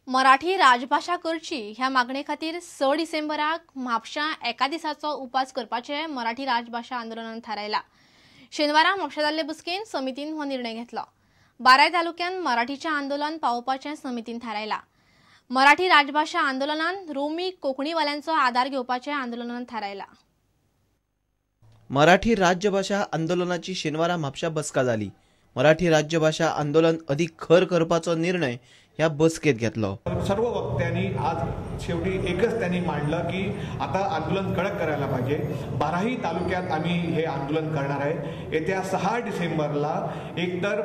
मराठी राजभाशा करची ह्या मागणे खातीर 6 डिसेंबराक म्हापशां एका दिसाचो उपास करपाचें मराठी राजभाशा आंदोलनान थारायला। शेनवारा म्हापशा जाल्ले बसकेन समितीन हो निर्णय घेतलो। 12 तालुक्यान मराठीचें आंदोलन पावोवपाचें समितीन थारायला। मराठी राजभाशा आंदोलनान रोमी कोंकणीवाल्यांचो आदार घेवपाचें आंदोलनान थारायला। मराठी राज्यभाशा आंदोलनाची शेनवारा म्हापशा बसका जाली। मराठी राज्यभाशा आंदोलन अधिक खर करपाचो निर्णय ह्या बसकेत घेतलो। सर्व वक्त्यांनी आज शेवटी एकच त्यांनी मांडलं की आता आंदोलन कडक करायला पाहिजे। 12 तालुक्यात आम्ही हे आंदोलन करणार आहे। येत्या 6 डिसेंबरला एकतर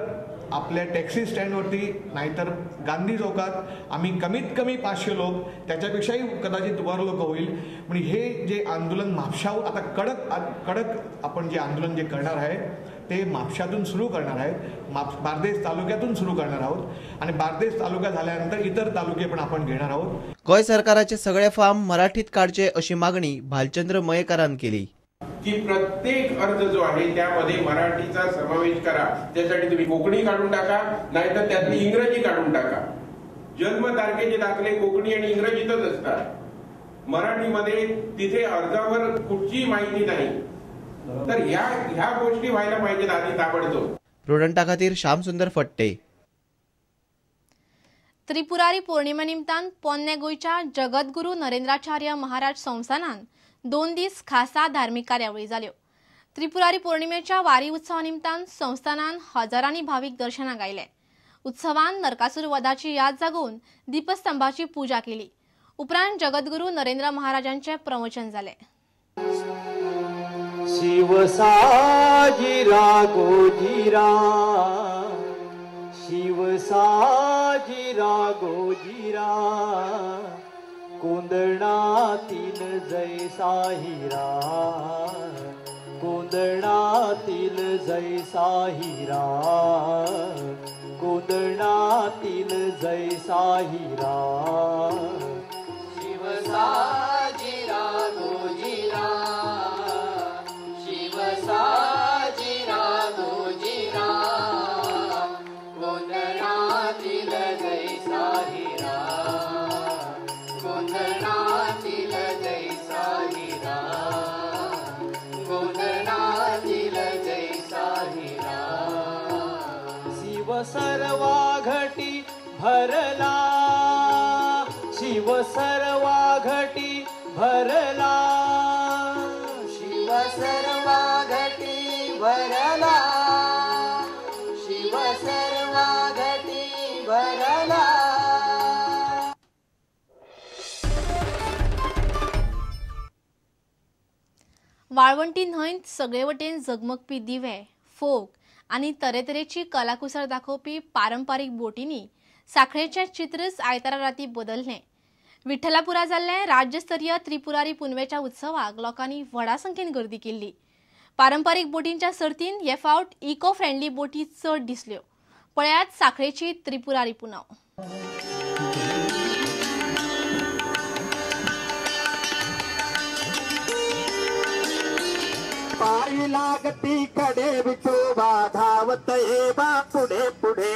आपल्या टॅक्सी स्टँडवरती नाहीतर गांधी चौकात आम्ही कमीत कमी 500 लोक, त्याच्यापेक्षाही कदाचित वर लोक होईल। म्हणजे हे जे आंदोलन म्हापशावर आता कडक कडक आपण जे आंदोलन जे करणार आहे ते म्हापशातून सुरू करणार आहे, बार्देस तालुक्यातून सुरू करणार आहोत आणि बार्देस तालुका झाल्यानंतर इतर तालुके पण आपण घेणार आहोत। गोंय सरकाराचे सगळे फॉर्म मराठीत काढचे अशी मागणी भालचंद्र मयेकरान केली। की प्रत्येक अर्ज जो आहे त्यामध्ये मराठीचा समावेश करा, त्यासाठी तुम्ही कोकणी काढून टाका नाहीतर त्यातली इंग्रजी काढून टाका। जन्म तारखेचे दाखले कोकणी आणि इंग्रजीतच असतात, मराठीमध्ये तिथे अर्जावर कुठची माहिती नाही। तर ह्या गोष्टी व्हायला पाहिजेत आधी ताबडतोब। प्रुडंटा खातीर श्यामसुंदर फट्टे। त्रिपुरारी पौर्णिमे निमतान पोन्ने गोंयच्या जगद्गुरू नरेंद्राचार्य महाराज संस्थानान 2 दीस खासा धार्मिक कार्यावळी जाल्यो। त्रिपुरारी पौर्णिमेच्या वारी उत्सवा निमतान संस्थानान हजारांनी भाविक दर्शनाक आयले। उत्सवान नरकासूर वधाची याद जागोवन दीपस्तंभाची पूजा केली। उपरांत जगद्गुरू नरेंद्र महाराजांचे प्रवचन जाले। शिव साजिरा गोजिरा, शिव साजिरा गोजिरा, कोंदणातील जैसा हिरा, कोंदणातील जैसा हिरा, कोंदणातील जैसा हिरा। शिव साजिरा गोजिरा, शिव साजिरा गोजिरा, कोंदणातील जैसा हिरा, गोंधळातील जैसा हिरा, गोंधळातील जैसा हिरा। शिव सर्वा घटी भरला, शिव सर्वा घटी भरला, शिव सर्वा घटी भरला, शिव सर्वा घटी भरला। वाळवंटी न्हंयत सगळे वटेन जगमगपी दिवे, फोग आनी तरेतरेची कलाकुसर दाखोवपी पारंपारीक बोटींनी साखळेचें चित्रच आयतारा राती बदललें। विठ्ठलापुरा जाल्ले राज्यस्तरीय त्रिपुरारी पुनवेच्या उत्सवाक लोकांनी व्हडा संख्येन गर्दी केल्ली। पारंपारीक बोटींच्या सर्तीन हे फावट इको फ्रेंडली बोटी चड दिसल्यो। पळयात साखळेची त्रिपुरारी पुनव। पायी लागती कडे विठोबा धावत येवा पुढे पुढे,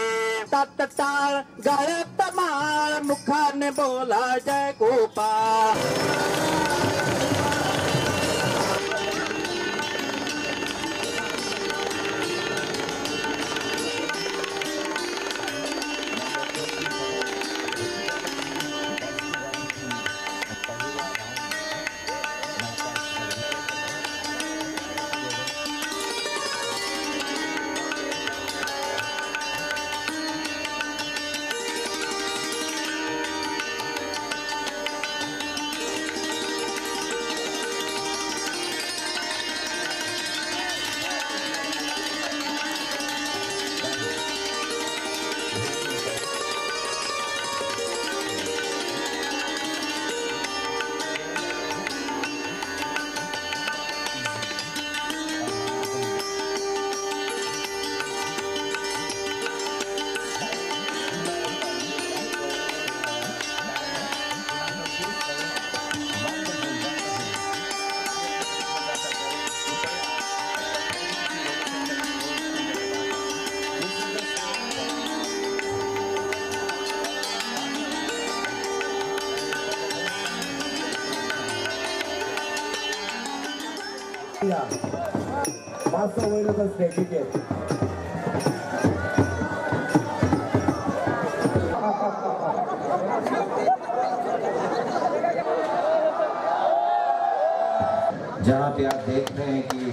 तात टाळ गळ्यात माळ मुखाने बोला जय गोपाळ। या मातसो वयर वचा स्टेजीचेर. जहाँ पे आप देख रहे हैं कि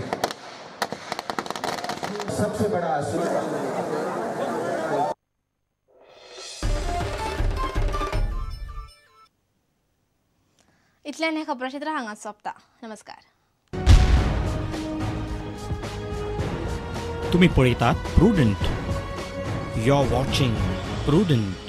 सबसे बड़ा असुर इतल्यान हें खबरांचित्र हांगा सोंपता. नमस्कार. तुम्ही पळयतात Prudent. You are watching Prudent.